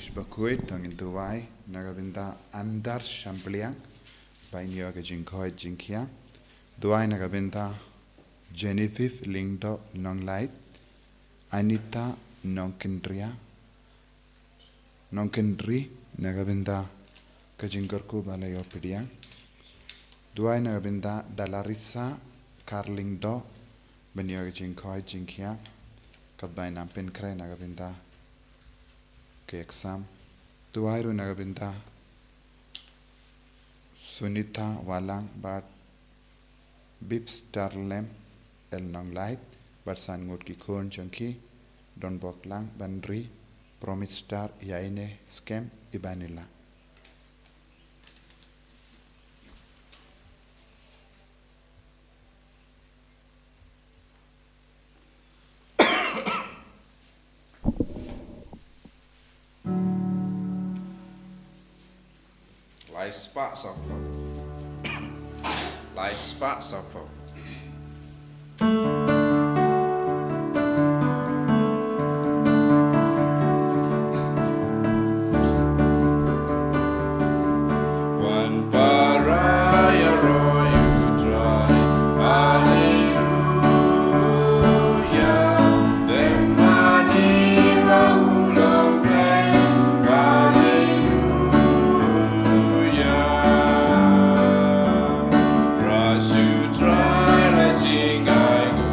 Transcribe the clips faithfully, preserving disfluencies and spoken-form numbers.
Bakhuid, to ngin duwai na ka bynta Andar Shampliang ba in ïoh ka jingkhoit jingkhiah. Duwai na ka bynta Genevieve Lyngdoh Nonglait, Anita Nongkyndria, Nongkyndri, na ka bynta ka jingkyrkhu ba la ïoh pdiang. Duwai na ka bynta Dalarisa Karlyngdoh ban ïoh ka jingkhoit jingkhiah. Katba in ym pynkhreh na ka bynta ka exam. Duwai ruh na ka bynta Sunita Walang bad Bipstar Lem, El Nonglait bad san ngut ki khun jong ki, Donbok Lang, Banri, Promise Star, Yaine, Skem, Ibanila. Lai spah saw phew. Lai spah saw phew. Wan para ïaroh ïa u Trai. Haleluya. Lem mane ba u long peng. Haleluya. Trai shu trai la jingai ngu.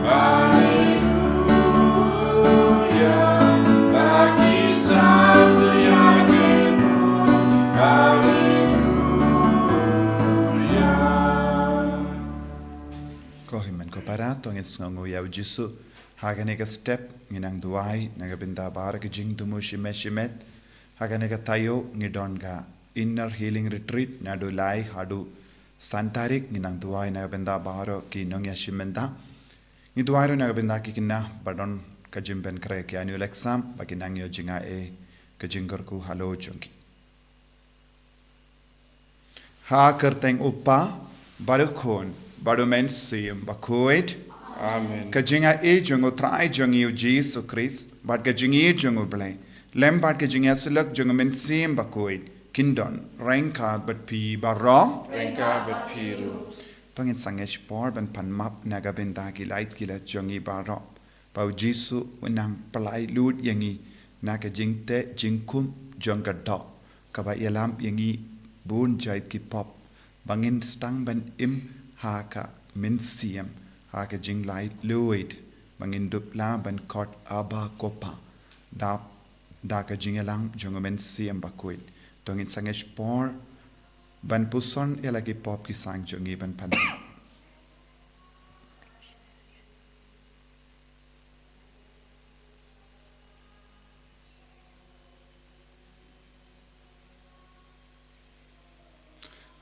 Haleluya. La ki san tu ya ke mu. Haleluya. Ko hynmen ko para, to ngin sngewnguh ïa u Jisu. Ha kane ka step ngin nang duwai na ka bynta baroh ki jingthmu shimet shimet. Ha kane ka taïew ngi don ka Inner Healing Retreat naduh lai haduh san tarik, ngin nang duwai na ka bynta baroh ki nongïashim bynta. Ngi duwai ruh na ka bynta ki khynnah ba don ka jingpynkhreh ki annual exam ba kin nang ïoh jingaiei ka jingkyrkhu halor jong ki. Ha ka kyrteng u Kpa, bad u Khun, bad u Mynsiem Bakhuid. Amen. Ka jingaiei jong u Trai jong ngi u Jisu Khrist, bad ka jingïeit jong u Blei, lem bad ka jingïasyllok jong u Mynsiem Bakhuid, kin don ryngkat bad phi baroh. Ryngkat bad phi ruh. To ngin sangeh shipor ban pan map na ka bynta ki lait ki lait jong ngi baroh. Ba u Jisu u nang pynlait lut ïa ngi na ka jingteh jingkhum jong ka doh, kaba ïalam ïa ngi bun jait ki pop, ba ngin sdang ban im ha ka mynsiem, ha ka jinglaitluid, ba ngin dup lah ban khot Abba Ko Pa, da, da ka jingïalang jong u Mynsiem Bakhuid. To ngin sangeh shipor ban puson ïa la ki pop ki saiñ jong ngi ban pan.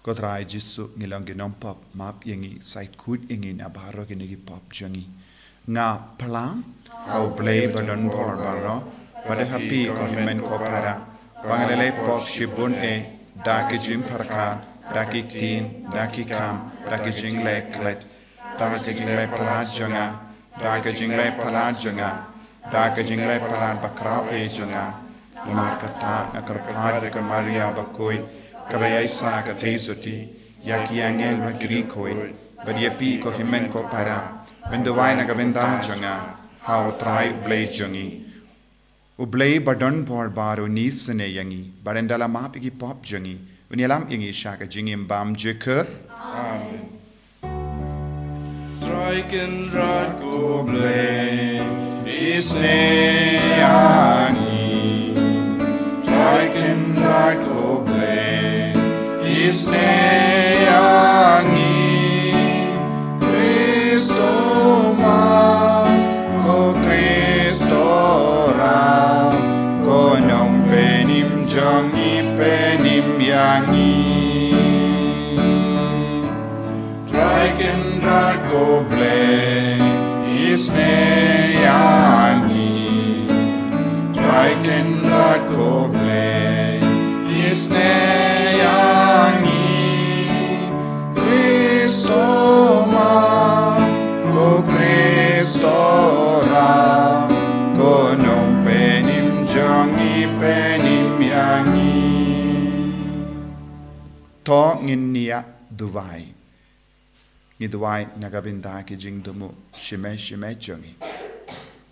Ko Trai Jisu, ngi long ki nongpop, map ïa ngi, sait khuid ïa ngi na baroh kine ki pop jong ngi. Nga phla ha U Blei ba don bor baroh, bad ha phi ko hynmen ko para, ba nga la leh pop shibun eh, da ki jingpyrkhat, da ki ktien, da ki kam, da ki jingleh klet, da ka jingleh palat jong nga, da ka jingleh palat jong nga, da ka jingleh palat bakhraw eh jong nga. Namar kata nga kyrpad ïa ka Maria Bakhuid, kaba ïaishah ka theisotti, ïa ki angel bad ki riewkhuid, bad ïa phi ko hynmen ko para, ban duwai na ka bynta jong nga ha U Trai U Blei jong ngi. U Blei ba don bor baroh un isynei ïa ngi, bad un da la map ïa ki pop jong ngi, un ïalam ïa ngi sha ka jingim bymjukut. Amen. Trai Kynrad ko Blei, isynei ïa ngi. Trai Kynrad ko Blei, isynei ïa ngi. Khristomam, ko Khristorab, ko Nongpynim jong ngi, pynim ïa ngi. Trai Kynrad ko Blei, isynei ïa ngi. Trai Kynrad ko Blei, isynei ïa ngi. Khristomam, ko Khristorab, ko Nongpynim jong ngi, pyn ïa duwai. Ngi duwai na ka bynta ki jingthmu shime shime jong ngi.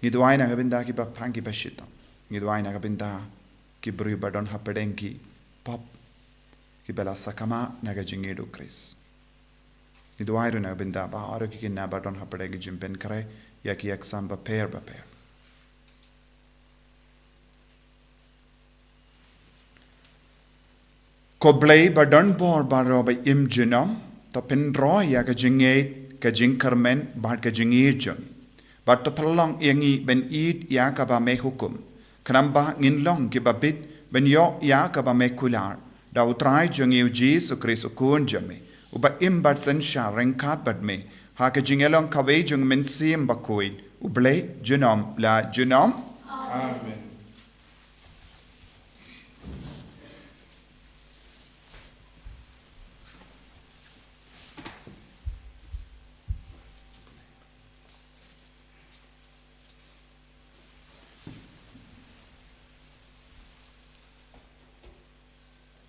Ngi duwai na ka bynta kiba pang kiba shitom. Ngi duwai na ka bynta ki briew ba don hapdeng ki pop kiba la sakma na ka jingïeit u Khrist. Ngi duwai ruh na ka bynta baroh ki khynnah ba don hapdeng ki jingpynkhreh ïa ki exam bapher bapher. Ko Blei ba don bor baroh ba im junom, to pynroi ïa ka jingngeit, ka jingkyrmen bad ka jingïeit jong ngi. Bad to pynlong ïa ngi ban ïeit ïa kaba me hukum, khnang ba ngin long kiba bit ban ïoh ïa kaba me kular da U Trai jong ngi U Jisu Khrist U Khun jong me, uba im bad synshar ryngkat bad me ha ka jingïalong kawei jong U Mynsiem Bakhuid, U Blei junom la junom. Amen.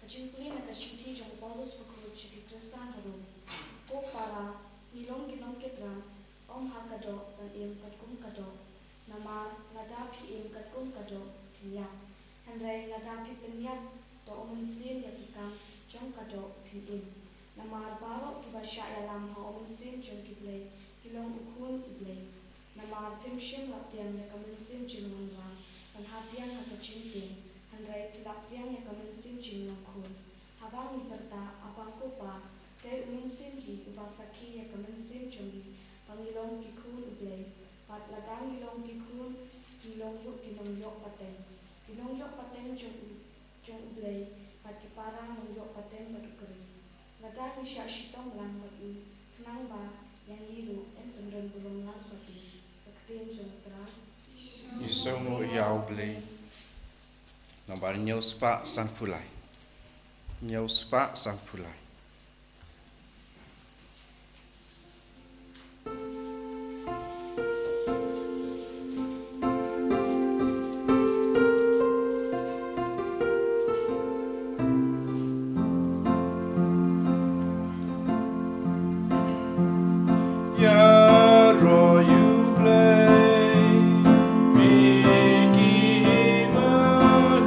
Ka jingpule na ka shithi jong u Paulus bakhuid sha ki Khristan ha Rom. Ko para, ngi long ki nongkitrang, ym ha ka doh ban im katkum ka doh. Namar lada phi im katkum ka doh phin ïap. Hynrei lada phi pynïap, to U Mynsiem ïa ki kam jong ka doh phin im. Namar baroh kiba shah ïalam ha U Mynsiem jong ki Blei, ki long u khun u Blei. Namar phim shym la pdiang ïa ka mynsiem jingwanrah ban hap biang ha ka jingtieng, hynrei phi la pdiang ïa ka mynsiem jinglong khun. Haba ngi pyrta, Abba, ko Pa, dei U Mynsiem hi uba sakhi ïa ka mynsiem jong ngi ba ngi long ki khun U Blei. Bad lada ngi long ki khun, ngi long ruh ki nongïoh pateng, ki nongïoh pateng jong U jong U Blei, bad ki para nongïoh pateng bad U Khrist. Lada ngi shah shitom lang bad U, khnang ba ïa ngi ruh yn pyndon burom lang bad U. Ka ktien jong U Trai. Ngi sngewnguh ïa U Blei. Nombar hynñiew spah sanphew lai. Hynñiew spah sanphew lai. Ïaroh ïa U Blei, phi ki hima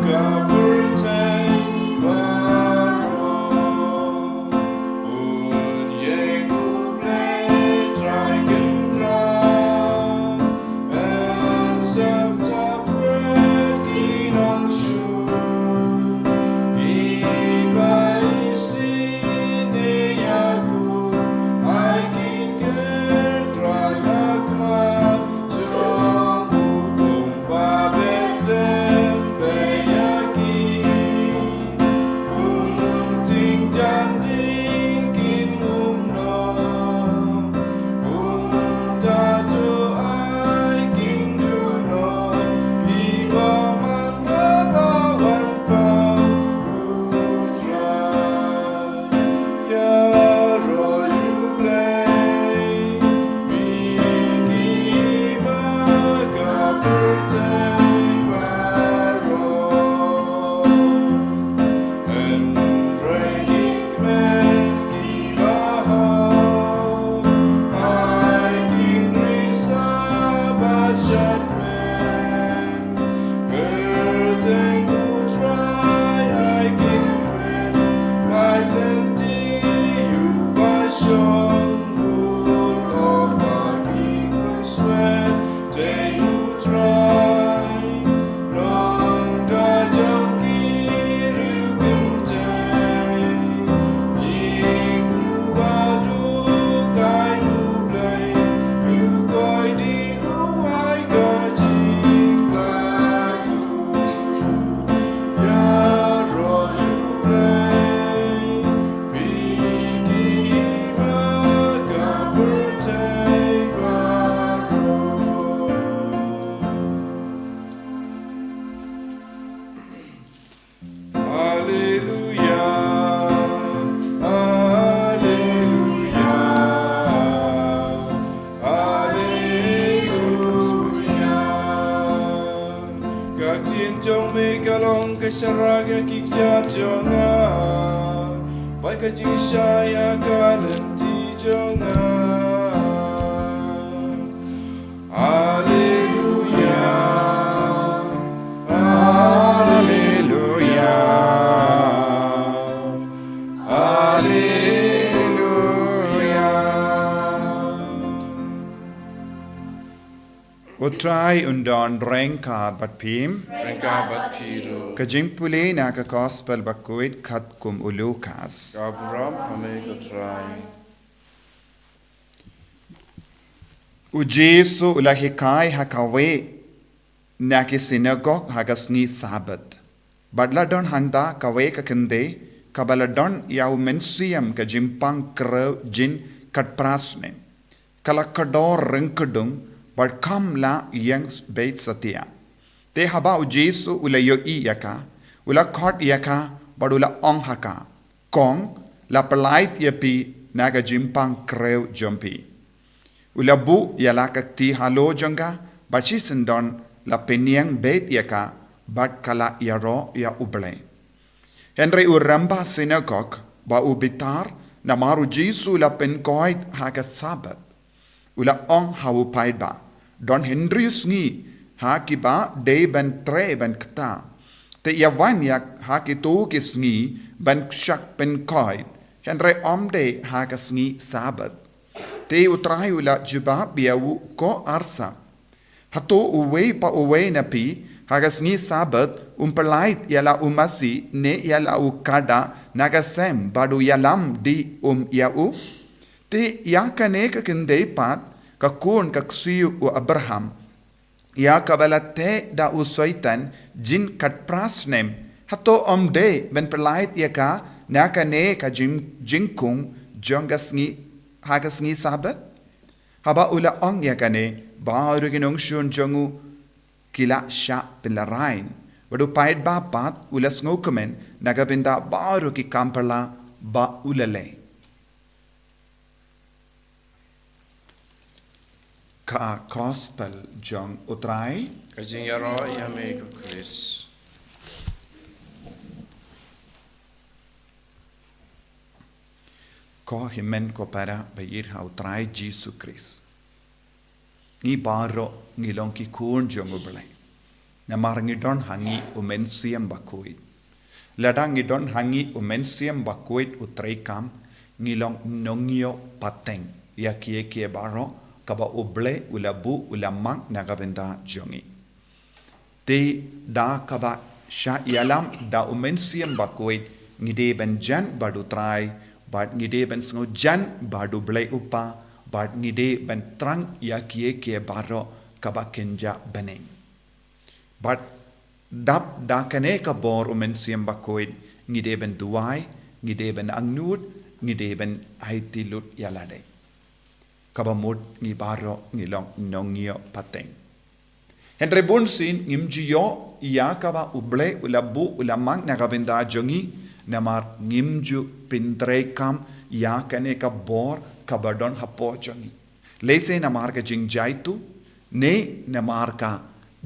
ka pyrthei baroh. Un ïeng U Blei Trai Kynrad, yn sep sapret ki nongshoh, kiba isynei ïa U, ai ki kynrad na khmat jong U, kum ba Bethlehem beiñ ïa ki. Kum thing janding kin ym noh, kumta to ai kin duh noh, kiba man ba la wan pang U Trai. Ïaroh ïa U Blei, phi ki hima ka pyrthei baroh. Hynrei ki kmen kiba hok, ai kin risa bad shad kmen. Kyrteng U Trai ai kin kmen, bad lynti uba shong, u lok ba ki khun sweht. Dei U Trai, Nongda jong ki riew kynthei, ïing uba duk ai U Blei, u koit dih, u ai ka jingpynlait. Ïaroh ïa U Blei, phi ki hima ka pyrthei baroh. Haleluia, haleluia, haleluia. Ka ktien jong me ka long ka sharak ïa ki kjat jong nga, bad Ka jingshai ha ka lynti jong nga. Haleluya. Haleluya. Haleluya. U Trai un don ryngkat bad phi. Ryngkat bad phi ruh. Ka jingpule na ka Gospel bakhuid katkum u Lukas. Ka burom ha me ko Trai. U Jisu u la hikai ha kawei na ki sinagog ha ka sngi Sabbath. Bad la don hangta kawei ka kynthei kaba la don ïa u mynsiem ka jingpang khrew jin khatphra snem. Ka la kordor ryngkdung bad kam la ïeng beit satia. Te haba u Jisu u la ïohi ïa ka, u la khot ïa ka bad u la ong ha ka, kong, la pyllait ïa phi na ka jingpang khrew jong phi. U la buh ïa la ka kti halor jong ka, bad shisyndon la pynïeng beit ïa ka, bad ka la ïaroh ïa U Blei. Hynrei u rangbah sinagog ba u bitar namar u Jisu u la pynkoit ha ka Sabbath, u la ong ha u paidbah, don hynriew sngi ha kiba dei ban trei ban kta. Te ïa wan ïa ha kito ki sngi ban shah pynkoit, hynrei ym dei ha ka sngi Sabbath. Te u Trai u la jubab ïa u, ko arsap, hato uwei pa uwei na phi ha ka sngi Sabbath um pyllait ïa la u masi ne ïa la u kada na ka sem bad u ïalam, dei um ïa u? Te ïa kane ka kynthei pat, ka khun ka ksiew u Abraham, ïa kaba la teh da u Soitan jin khatphra snem, hato ym dei ban pyllait ïa ka na kane ka jing, jingkhung jong ka sngi, ha ka sngi Sabbath? Haba u la ong ïa kane, baroh ki nongshun jong u ki la shah pynlehrain. Bad u paidbah pat u la sngewkmen na ka bynta baroh ki kam phylla ba u la leh. Ka Gospel jong u Trai. Ka jingïaroh ïa me ko Khrist. Ko hynmen ko para ba ïeit ha u Trai Jisu Khrist. Ngi baroh ngi long ki khun jong u Blei. Namar ngi don ha ngi u Mynsiem Bakhuid. Lada ngi don ha ngi u Mynsiem Bakhuid u treikam, ngi long nongïoh pateng ïa kiei kiei baroh kaba u Blei u la buh u la mang na ka bynta jong ngi. Te da kaba shah ïalam da u Mynsiem Bakhuid, ngi dei ban jan bad u Trai, bad ngi dei ban sngewjan bad u Blei u Kpa, bad ngi dei ban thrang ïa kiei kiei baroh kaba kynja bneng. Bad dap da kane ka bor u Mynsiem Bakhuid, ngi dei ban duwai, ngi dei ban angnud, ngi dei ban aiti lut ïa lade. Kaba mut ngi baroh ngi long nongïoh pateng. Hynrei bunsien ngim ju ïoh ïa kaba u Blei u la buh u la mang na ka bynta jong ngi, namar ngim ju pyntreikam ïa kane ka bor kaba don hapoh jong ngi. Lehse namar ka jingjaitu, ne namar ka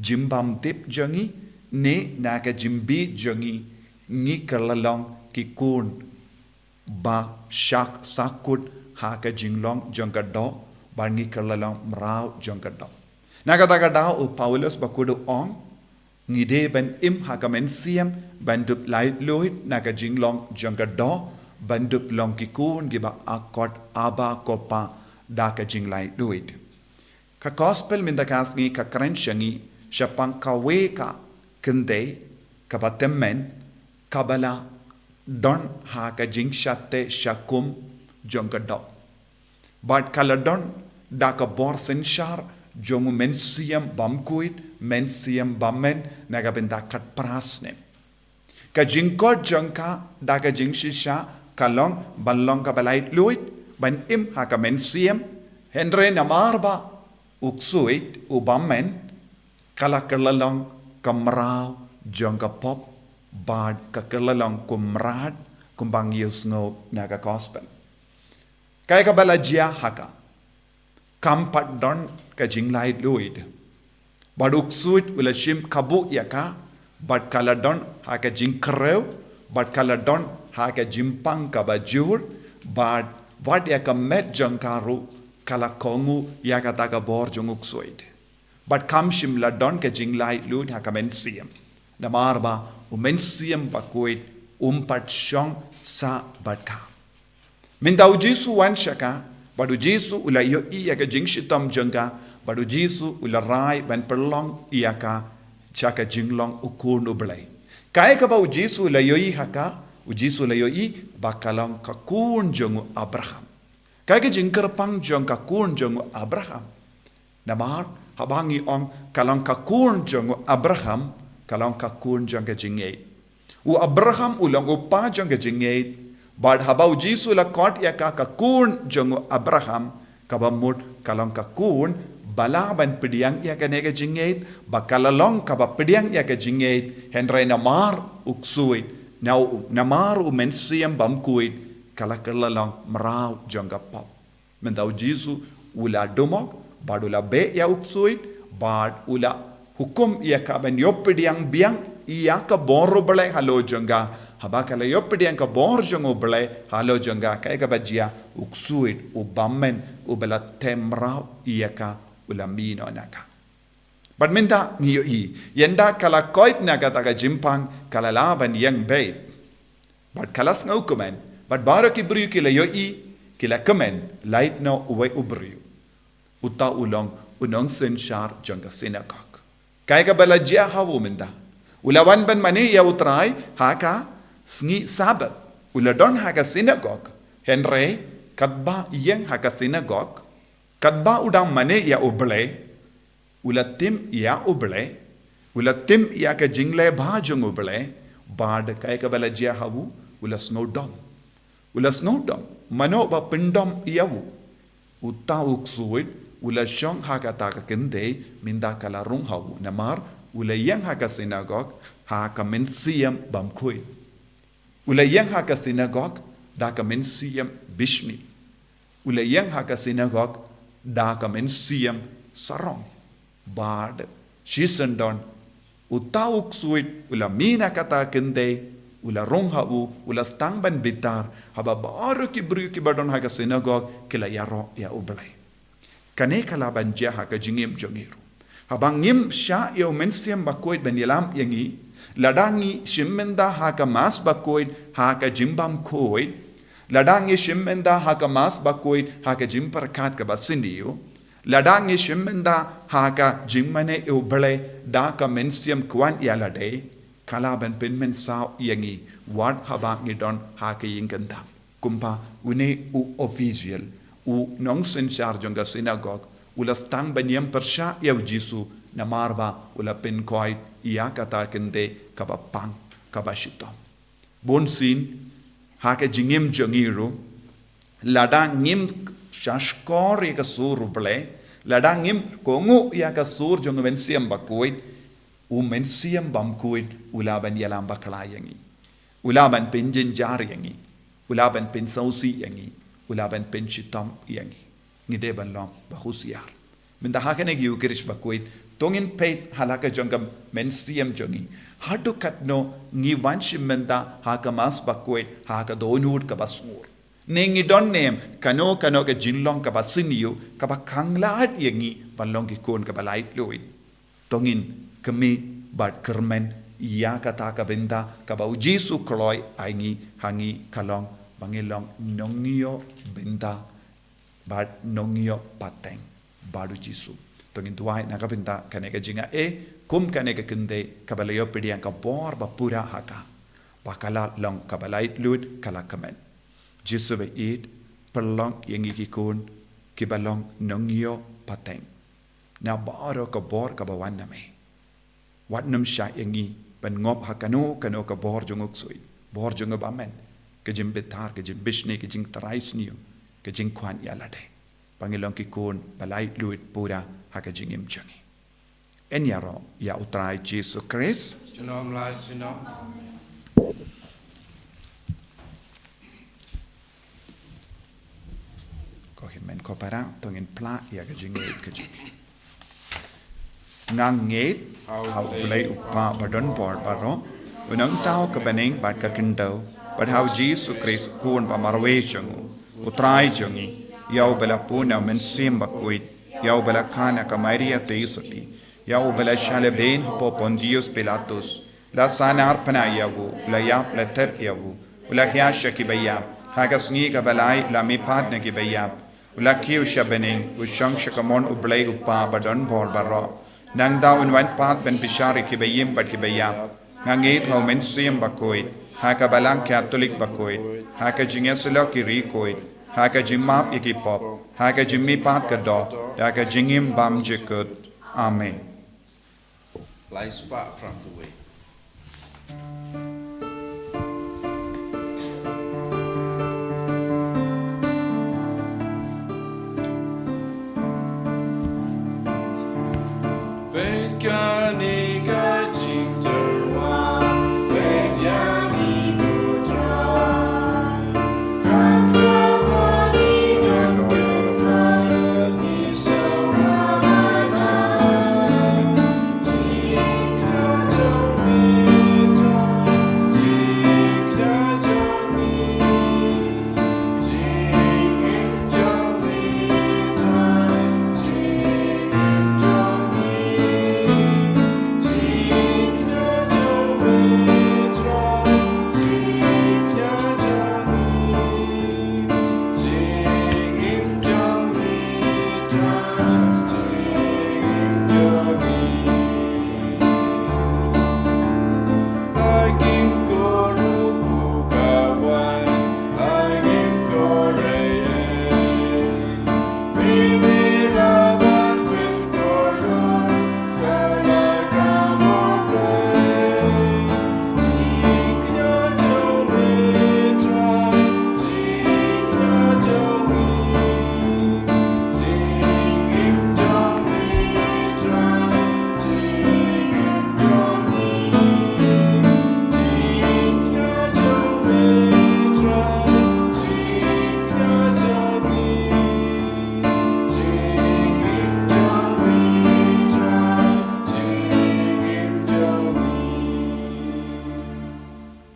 jingbymtip jong ngi, ne na ka jingbieit jong ngi, ngi kylla long ki khun ba shah sahkut ha ka jinglong jong ka doh, ba ngi kylla long mraw jong ka doh. Na kata ka daw u Paulus bakhuid u ong, ngi dei ban im ha ka mynsiem, ban dup laitluid na ka jinglong jong ka doh, ban dup long ki khun kiba akot Abba ko Pa da ka jinglaitluid. Ka Gospel mynta ka sngi ka kren sha ngi shaphang kawei ka kynthei kaba tymmen, kaba la don ha ka jingshah teh shah kum jong ka doh. Bad ka la don da ka bor synshar jong u Mynsiem Bakhuid, Mynsiem Bymmen na ka bynta khatphra snem. Ka jingkhot jong ka da ka jingshisha ka long ban long kaba laitluid, ban im ha ka mynsiem, hynrei namar ba u ksuid u bymmen, ka la kylla long ka mraw jong ka pop, bad ka kylla long kum mrad, kumba ngi ïohsngew na ka Gospel. Kaei kaba la jia ha ka? Kam pat don ka jinglaitluid. Bad u ksuid u la shim kabu ïa ka, bad ka la don ha ka jingkhrew, bad ka la don ha ka jingpang kaba jur, bad wat ïa ka met jong ka ruh ka la kohnguh ïa kata ka bor jong u ksuid. Bad kam shym la don ka jinglaitluid ha ka mynsiem. Namar ba u mynsiem bakhuid um pat shong sah bad ka. Mynta u Jisu u wan sha ka, bad u Jisu u la ïohi ïa ka jingshitom jong ka, bad u Jisu u la rai ban pynlong ïa ka sha ka jinglong u khun u Blei. Kaei kaba u Jisu u la ïohi ha ka, u Jisu u la ïohi ba ka long ka khun jong u Abraham. Kaei ka jingkyrpang jong ka khun jong u Abraham? Namar haba ngi ong ka long ka khun jong u Abraham, ka long ka khun jong ka jingngeit. U Abraham u long u kpa jong ka jingngeit. Bad haba u Jisu u la khot ïa ka ka khun jong u Abraham, kaba mut ka long ka khun ba lah ban pdiang ïa kane ka jingngeit, ba ka la long kaba pdiang ïa ka jingngeit, hynrei namar u ksuid, na u, namar u mynsiem bymkhuid, ka la kylla long mraw jong ka pop. Mynta u Jisu u la dumok, bad u la beh ïa u ksuid, bad u la hukum ïa ka ban ïoh pdiang biang ïa ka bor u Blei halor jong ka. Haba ka la ïoh pdiang ka bor jong u Blei halor jong ka, kaei kaba jia? U ksuid u bymmen, uba la them mraw ïa ka, u la mih noh na ka. Bad mynta ngi ïohi, ynda ka la koit na kata ka jingpang, ka la lah ban ïeng beit. Bad ka la sngewkmen, bad baroh ki briew ki la ïohi, ki la kmen, lait noh uwei u briew. Uta u long u nongsynshar jong ka synagog. Kaei kaba la jia ha u mynta? U la wan ban mane ïa u Trai ha ka sngi Sabbath. U la don ha ka synagog. Hynrei katba ïeng ha ka synagog, katba u dang mane ïa u Blei, u la tim ïa u Blei, u la tim ïa ka jingleh bha jong u Blei, bad kaei kaba la jia ha u? U la sngewdom. U la sngewdom, mano ba pyndom ïa u? Uta u ksuid u la shong ha kata ka kynthei, mynta ka la rung ha u, namar u la ïeng ha ka synagog ha ka mynsiem bymkhuid. U la ïeng ha ka synagog da ka mynsiem bishni. U la ïeng ha ka synagog da ka mynsiem sarong. Bad shisyndon uta u ksuid u la mih na kata ka kynthei, u la rung ha u, u la sdang ban bitar, haba baroh ki briew kiba don ha ka synagog ki la ïaroh ïa u Blei. Kane ka lah ban jia ha ka jingim jong ngi ruh. Haba ngim shah ïa u Mynsiem Bakhuid ban ïalam ïa ngi, lada ngi shim bynta ha ka Mass Bakhuid ha ka jingbymkhuid, lada ngi shim bynta ha ka Mass Bakhuid ha ka jingpyrkhat kaba sniew, lada ngi shim bynta ha ka jingmane ïa u Blei da ka mynsiem kwah ïa lade, ka lah ban pynmynsaw ïa ngi wat haba ngi don ha ka ïing kyndang. Kumba une u official, u nongsynshar jong ka synagog, u la sdang ban ïam pyrshah ïa u Jisu, namar ba u la pynkoit ïa kata ka kynthei kaba pang, kaba shitom. Bunsien ha ka jingim jong ngi ruh, lada ngim shahshkor ïa ka sur u Blei, lada ngim kohnguh ïa ka sur jong u Mynsiem Bakhuid, u Mynsiem Bymkhuid u lah ban ïalam bakla ïa ngi. U lah ban pynjynjar ïa ngi. U lah ban pynsngewsih ïa ngi. U lah ban pynshitom ïa ngi. Ngi dei ban long ba husiar. Mynta ha kane ka Ïukharist Bakhuid, to ngin peit ha la ka jong ka mynsiem jong ngi, haduh katno ngi wan shim bynta ha ka Mass Bakhuid ha ka dohnud kaba sngur. Ne ngi don ne em kano kano ka jinglong kaba sniew kaba khanglad ïa ngi ban long ki khun kaba laitluid. To ngin khmih bad kyrmen ïa kata ka bynta kaba u Jisu u kloi ai ngi, ha ngi ka long ba ngin long nongïoh bynta bad nongïoh pateng bad u Jisu. To ngin duwai na ka bynta kane ka jingaiei, kum kane ka kynthei kaba la ïoh pdiang ka bor ba pura ha ka, ba ka la long kaba laitluid, ka la kmen. Jisu baieit, pynlong ïa ngi ki khun kiba long nongïoh pateng na baroh ka bor kaba wan na me. Wat nym shah ïa ngi ban ngop ha kano kano ka bor jong u ksuid, bor jong u bymmen, ka jingbitar, ka jingbishni, ka jingtrai sniew, ka jingkwah ïa lade. Ba ngin long ki khun ba laitluid pura ha ka jingim jong ngi. Ngin ïaroh ïa u Trai Jisu Khrist. Junom la junom. Ko hynmen ko para, to ngin phla ïa ka jingngeit ka jong ngi. Nga ngeit ha u Blei u Kpa badonbor baroh, u nongthaw ka bneng bad ka khyndew, bad ha u Jisu Khrist u Khun ba marwei jong u, u Trai jong ngi, ïa uba la pun na u Mynsiem Bakhuid, ïa uba la kha na ka Maria Theisotti, ïa uba la shah lehbeiñ hapoh Pontius Pilatus, la sahnarphna ïa u, la ïap, la thep ïa u, u la hiar sha kiba ïap, ha ka sngi kaba lai u la mihpat na kiba ïap, u la kiew sha bneng, u shong sha kamon u Blei u Kpa ba don bor baroh. Nangta un wan pat ban bishar ïa kiba im bad kiba ïap. Nga ngeit ha u Mynsiem Bakhuid, ha ka Balang Katholik Bakhuid, ha ka jingïasyllok ki riewkhuid, ha ka jingmap ïa ki pop, ha ka jingmihpat ka doh, ha ka jingim bymjukut. Amen. Lai spah phra phew wei.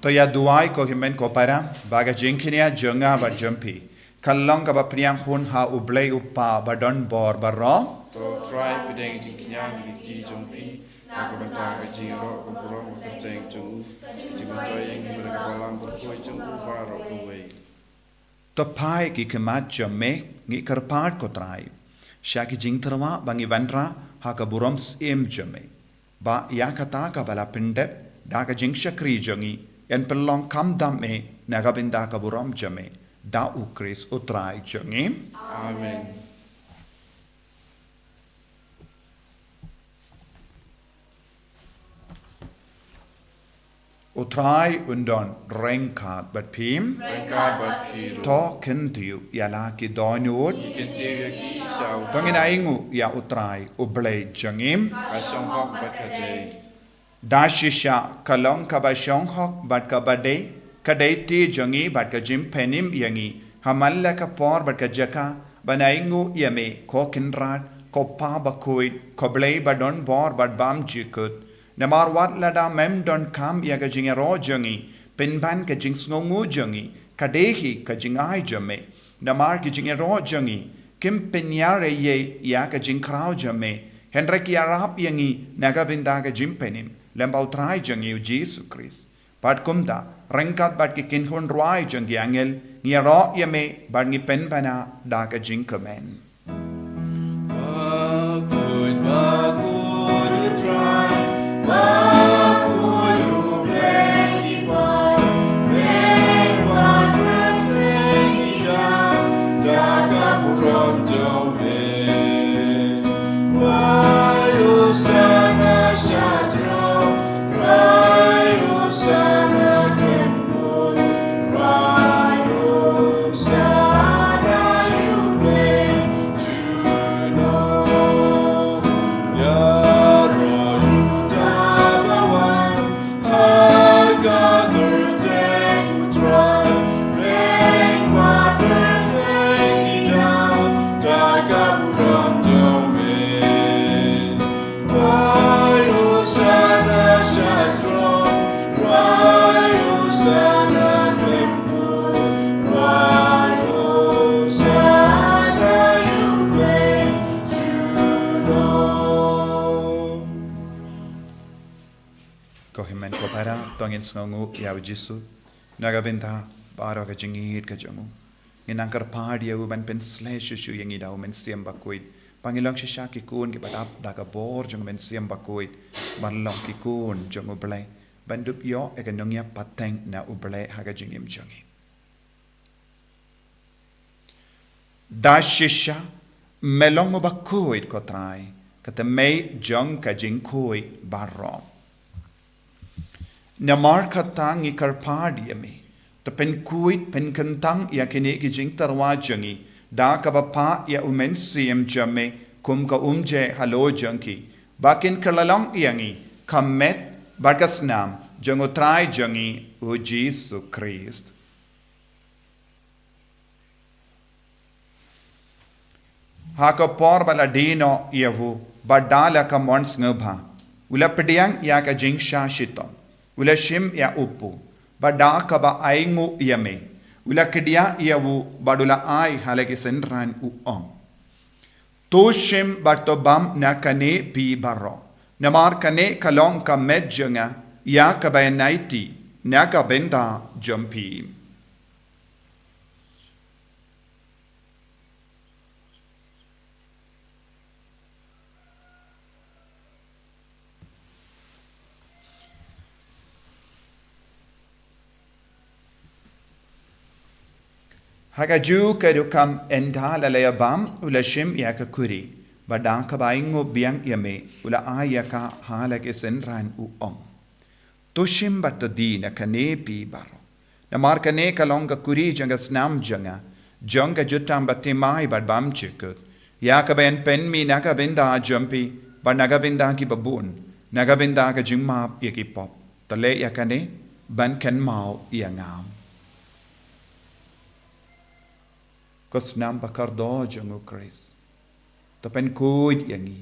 To ïa duwai ko hynmen ko para, ba ka jingkñia jong nga bad jong phi kan long kaba pdiang hun ha u Blei u Kpa ba don bor baroh. To Trai, pdiang jingkñia ha ki kti jong phi, ha ka bynta ka jingïaroh ka burom ka kyrteng jong u, ka jingmyntoi ïa ngi na ka Balang Bakhuid jong u baroh kawei. To phai ki khmat jong me, ngi kyrpad ko Trai, sha ki jingtyrwa ba ngi wanrah ha ka burom syiem jong me. Ba ïa kata kaba la pyndep da ka jingshakri jong ngi, yn pynlong kham dam eh na ka bynta ka burom jong me, da u Khrist u Trai jong ngi. Amen. U Trai un don ryngkat bad phi. Ryngkat bad phi ruh. To kyntiew ïa la ki dohnud. Ngi kyntiew ïa ki shisha. To ngin ainguh ïa u Trai u Blei jong ngi. Ka shong hok bad ka dei. Da shisha ka long kaba shong hok bad kaba dei, ka dei te jong ngi bad ka jingpynim ïa ngi ha man la ka por bad ka jaka, ban ainguh ïa me ko Kynrad, ko Pa Bakhuid, ko Blei ba don bor bad bymjukut. Namar wat lada mem donkam ïa ka jingïaroh jong ngi, pynban ka jingsngewnguh jong ngi ka dei hi ka jingai jong me. Namar ki jingïaroh jong ngi kim pynïar ei ei ïa ka jingkhraw jong me, hynrei ki ïarap ïa ngi na ka bynta ka jingpynim lem bad u Trai jong ngi u Jisu Khrist. Bad kumta, ryngkat bad ki kynhun rwai jong ki angel, ngi ïaroh ïa me bad ngi pynbna da ka jingkmen. To ngin sngewnguh ïa u Jisu na ka bynta baroh ka jingïeit ka jong u. Ngin nang kyrpad ïa u ban pynsleh shuh shuh ïa ngi da u Mynsiem Bakhuid, ba ngin long shisha ki khun kiba dap da ka bor jong u Mynsiem Bakhuid, ban long ki khun jong u Blei, ban dup ïoh ïa ka nongïap pateng na u Blei ha ka jingim jong ngi. Da shisha me long uba khuid, ko Trai, ka tymmen jong ka jingkhuid baroh. Namar kata ngi kyrpad ïa me, to pynkhuid pynkyntang ïa kine ki jingtyrwa jong ngi da kaba phah ïa u Mynsiem jong me kum ka umjai halor jong ki, ba kin kylla long ïa ngi ka met bad ka snam jong u Trai jong ngi u Jisu Khrist. Ha ka por ba la die noh ïa u, bad da la ka mon sngewbha, u la pdiang ïa ka jingshah shitom, u la shim ïa u kpu, bad da kaba ainguh ïa me, u la kdiah ïa u bad u la ai ha la ki synran, u ong: To shim bad to bam na kane phi baroh, namar kane ka long ka met jong nga, ïa kaba ïaid na ka bynta jong phi. Ha kajuh ka rukom, ynda la ïa bam, u la shim ïa ka khuri, bad da kaba ainguh biang ïa me, u la ai ïa ka ha la ki synran, u ong: To shim bad to die na kane phi baroh, namar kane ka long ka khuri jong ka snam jong nga, jong ka jutang bathymmai bad bymjukut, ïa kaba yn pynmih na ka bynta jong phi bad na ka bynta kiba bun, na ka bynta ka jingmap ïa ki pop. To leh ïa kane ban kynmaw ïa nga. Ko snam ba kordor jong u Khrist, to pynkhuid ïa ngi.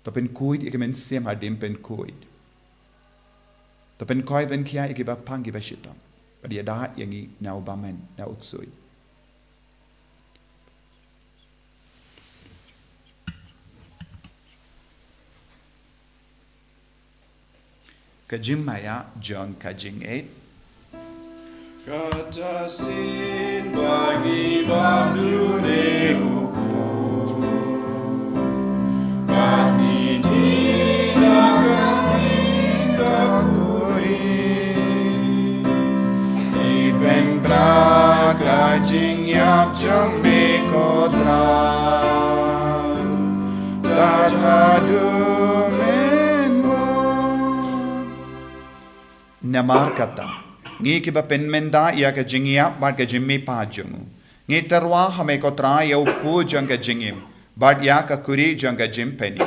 To pynkhuid ïa ki mynsiem hadien pynkhuid. To pynkhuid, pynkhia ïa kiba pang, kiba shitom, bad ïada ïa ngi na u bymman, na u ksuid. Ka jingmaïa jong ka jingïeit. Kata shisien ba ngi bam lune u kpu, ba ngi die na kane ka khuri, ngi pynbna ka jingïap jong me, ko Trai, tad haduh men wan. Namar kata, ngi kiba pynmynta ïa ka jingïap bad ka jingmihpat jong u, ngi tyrwa ha me, ko Trai, ïa u kpu jong ka jingim, bad ïa ka khuri jong ka jingpynim.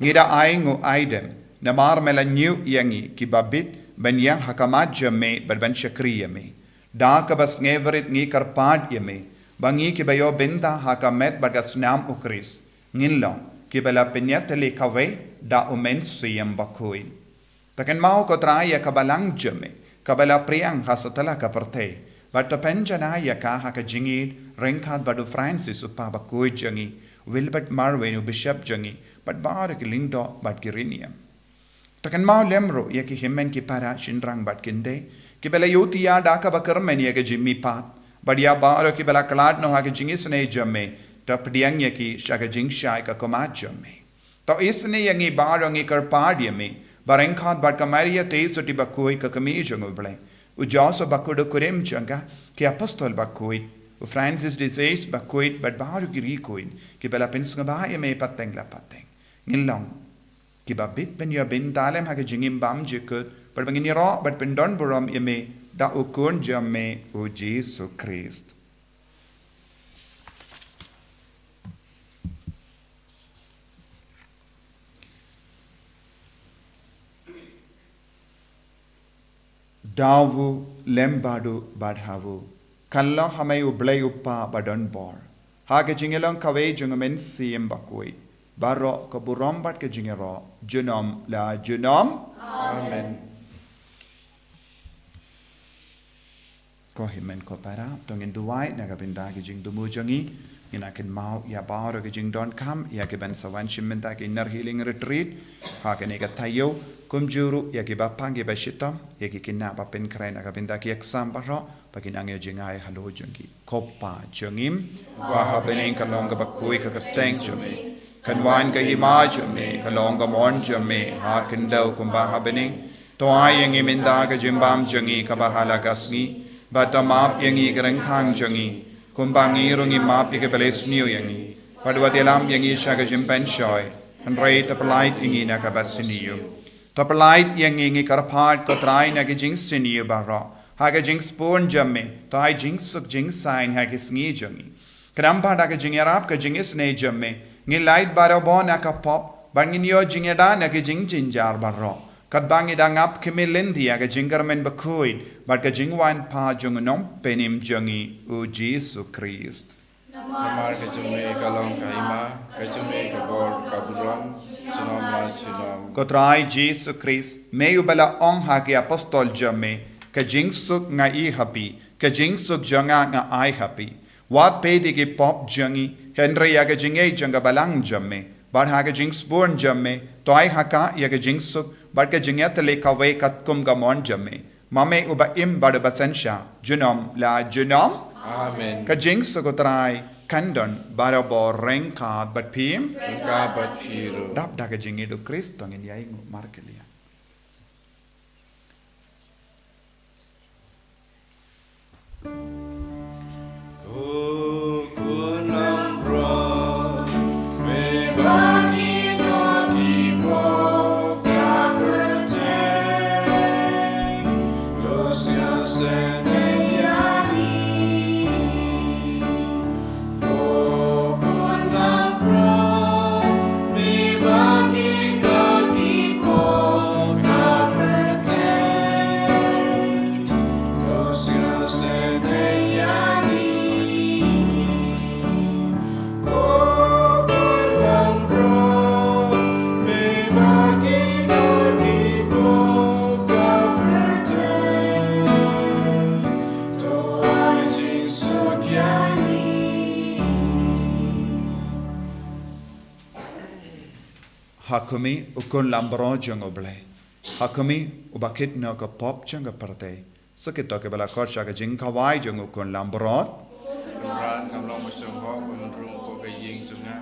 Ngi da ainguh aidem, namar me la ñiew ïa ngi kiba bit ban ïeng ha khmat jong me bad ban shakri ïa me. Da kaba sngewrit ngi kyrpad ïa me, ba ngi kiba ïoh bynta ha ka met bad ka snam u Khrist, ngin long kiba la pynïatylli kawei da u Mynsiem Bakhuid. To kynmaw, ko Trai, ïa ka balang jong me, kaba la phriang ha satlak ka pyrthei, bad to pynjanai ïa ka ha ka jingïeit ryngkat bad u Francis, u Papa bakhuid jong ngi, u Wilbert Marweiñ, u Bishop jong ngi, bad baroh ki lyngdoh bad ki riewniam. To kynmaw lem ruh ïa ki hynmen ki para, shynrang bad kynthei, kiba la ïohthiah da kaba kyrmen ïa ka jingmihpat, bad ïa baroh kiba la khlad noh ha ka jingisynei jong me, to pdiang ïa ki sha ka jingshai ka khmat jong me. To isynei ïa ngi baroh, ngi kyrpad ïa me, ba ryngkat bad ka Maria Theisotti bakhuid, ka Kmie jong u Blei, u Joseph bakhuid, u kurim jong ka, ki apostol bakhuid, u Francis de Sales bakhuid, bad baroh ki riewkhuid kiba la pynsngewbha ïa me pateng la pateng, ngin long kiba bit ban ïoh bynta lem ha ka jingim bymjukut, bad ba ngin ïaroh bad pyndonburom ïa me da u Khun jong me, u Jisu Khrist. Da u, lem bad u, bad ha u, kan long ha me U Blei U Kpa badonbor, ha ka jingïalong kawei jong U Mynsiem Bakhuid, baroh ka burom bad ka jingïaroh, junom la junom. Amen. Ko hynmen ko para, to ngin duwai na ka bynta ki jingthmu jong ngi. Ngin ïa kynmaw ïa baroh ki jingdonkam ïa kiban sa wan shim bynta ki Inner Healing Retreat ha kane ka taïew, kumjuh ruh ïa ki bapang ki bashitom, ïa ki khynnah ba pynkhreh na ka bynta ki exam baroh, ba kin nang ïoh jngai halor jong ki. Ko Pa jong ngi, ba ha bneng, ka long kaba khuid ka kyrteng jong me. Kan wan ka hima jong me, ka long ka mon jong me ha khyndew kumba ha bneng. To ai ïa ngi mynta ka jingbam jong ngi kaba ha la ka sngi. Bad to map ïa ngi ki ryngkang jong ngi, kumba ngi ruh ngi map ïa kiba la isniew ïa ngi. Bad wat ïalam ïa ngi sha ka jingpynshoi, hynrei to pyllait ïa ngi na kaba sniew. To pyllait ïa ngi, ngi kyrpad, ko Trai, na ki jingsniew baroh ha ka jingsbun jong me. To ai jingsuk jingsaiñ ha ki sngi jong ngi. Khnang ba da ka jingïarap ka jingisynei jong me, ngin lait barabor na ka pop, bad ngin ïoh jingïada na ki jingjynjar baroh, katba ngi dang ap khmih lynti ïa ka jingkyrmen bakhuid bad ka jingwan pat jong u Nongpynim jong ngi, u Jisu Khrist. Namar ka jong me ka long ka hima, ka jong me ka bor ka burom, junom la junom. Ko Trai Jisu Khrist, me uba la ong ha ki apostol jong me, ka jingsuk nga ai ha phi, ka jingsuk jong nga nga ai ha phi. Wat peit ïa ki pop jong ngi, hynrei ïa ka jingngeit jong ka balang jong me. Bad ha ka jingsbun jong me, to ai ha ka ïa ka jingsuk bad ka jingïatylli kawei katkum ka mon jong me. Ma me uba im bad uba synshar, junom la junom. Amen. Ka jingsuk u Trai kan don barabor ryngkat bad phi. Ryngkat bad phi ruh. Dap da ka jingïeit u Khrist, to ngin ïainguh markylliang. Ha khmih, u khun langbrot jong U Blei. Ha khmih, uba kit noh ka pop jong ka pyrthei. Sa kito kiba la khot sha ka jingkhawai jong u khun langbrot. Ko Kynrad, ngam long ba shong hok ban rung hapoh ka ïing jong nga.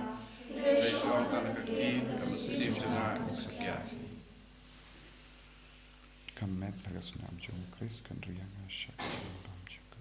Hynrei shu ong tang ka ktien, ka mynsiem jong nga kan sa kiar. Ka met bad ka snam jong u Khrist kan ri ïa nga sha ka jingbam jong ka.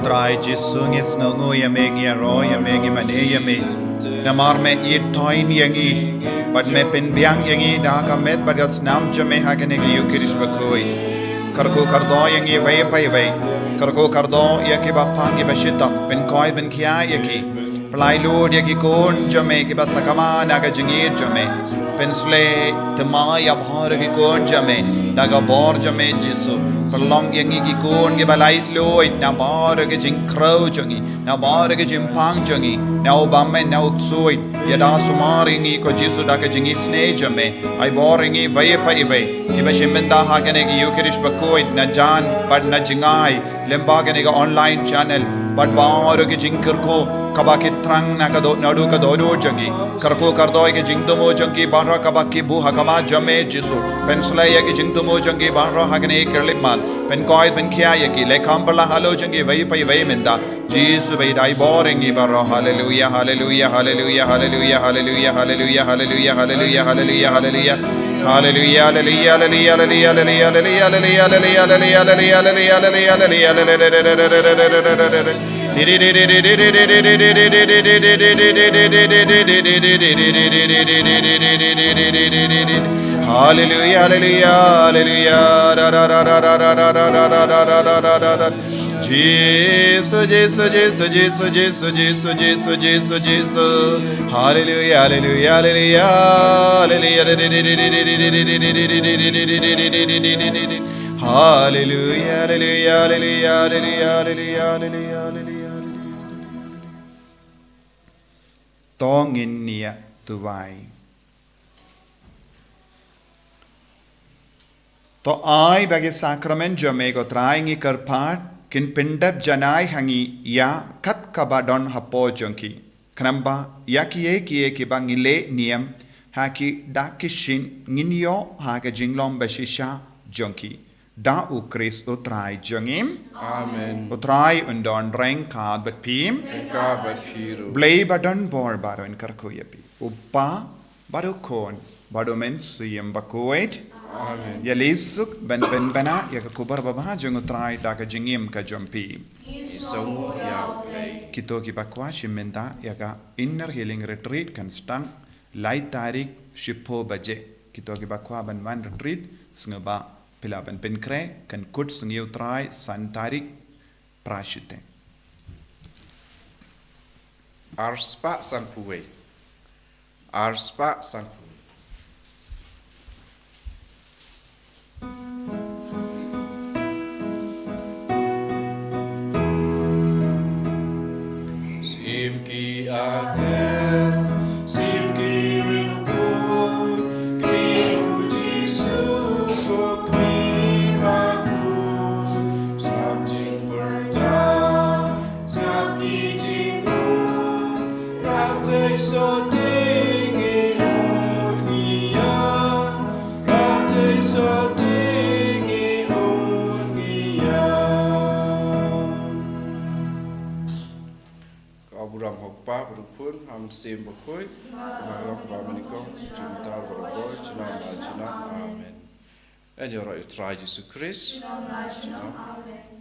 Trai Jisu, ngi sngewnguh ïa me, ngi ïaroh ïa me, ngi mane ïa me. Namar me ïeit toiñ ïa ngi bad me pynbiang ïa ngi da ka met bad ka snam jong me ha kane ka Ïukharist bakhuid. Kyrkhu kyrdoh ïa ngi iwei pa iwei. Kyrkhu kyrdoh ïa kiba pang, kiba shitom, pynkoit pynkhia ïa ki. Pynlait lut ïa ki khun jong me kiba sakma na ka jingïeit jong me. Pynsleh thymmai ïa baroh ki khun jong me da ka bor jong me Jisu. Pynlong ïa ngi ki khun kiba lait luid na baroh ki jingkhrew jong ngi, na baroh ki jingpang jong ngi, na u bymman, na u ksuid. Ïada sumar ïa ngi ko Jisu da ka jingisynei jong me. Ai bor ïa ngi iwei pa iwei kiba shim bynta ha kane ka Ïukharist bakhuid, na jan bad na jngai lyngba kane ka online channel, bad baroh ki jingkyrkhu kaba ki thrang na ka dohnud, naduh ka dohnud jong ki. Kyrkhu kyrdoh ïa ki jingthmu jong ki baroh kaba ki buh ha khmat jong me Jisu. Pynsleh ïa ki jingthmu jong ki baroh ha kane ka khyllipmat. Pynkoit pynkhia ïa ki, leh kham pynlah halor jong ki iwei pa iwei mynta. Jisu ba ïeit, ai bor ïa ngi baroh. Haleluia, haleluia, haleluia, haleluia, haleluia, haleluia, haleluia, haleluia, haleluia, haleluia. Haleluia, haleluia, haleluia, haleluia, haleluia, haleluia, haleluia, haleluia, haleluia, haleluia, haleluia, haleluia, haleluia. Haleluia, haleluia, haleluia, haleluia. Jisu, Jisu, Jisu, Jisu, Jisu, Jisu, Jisu, Jisu, Jisu. Haleluia, haleluia, haleluia, haleluia. Haleluia, haleluia, haleluia, haleluia, haleluia, haleluia, haleluia. To ngin ïa duwai. To ai ba ki sakramen jong me ko Trai ngi kyrpad kin pyndep janai ha ngi ïa kat kaba don hapoh jong ki. Khnang ba ïa kiei kiei kiba ngi leh niam ha ki da ki shin ngin ïoh ha ka jinglong ba shisha jong ki. Da U Khrist U Trai jong ngi. Amen. U Trai un don ryngkat bad phi. Ryngkat bad phi ruh. Blei ba don bor baroh un kyrkhu ïa phi. U Kpa bad U Khun bad U Mynsiem Bakhuid. Amen. Ïa lei suk ban pynbna ïa ka khubor babha jong U Trai da ka jingim ka jong phi. Ngi sngewnguh ïa U Blei. Kito kiba kwah shim bynta ïa ka Inner Healing Retreat kan sdang lai tarik shiphew baje. Kito kiba kwah ban wan retreat, sngewbha phi lah ban pynkhreh, kan kut sngi U Trai san tarik phra shiteng. Arspah sanphew wei. Arspah sanphew wei. Sim ki angel, sim ki riewkhuid, kmie U Jisu ko kmie bakhuid. Sngap jingpyrta, sngap ki jingmut, rap tei sohting ngi ud ngi ïa, rap tei sohting ngi ud ngi ïa. Ka burom ha U Kpa bad U Khun, ha U Mynsiem Bakhuid, kumba long ha kaba mynnyngkong, mynta bad baroh, junom la junom. Amen. Yn ïaroh ïa U Trai Jisu Khrist. Junom la junom. Amen.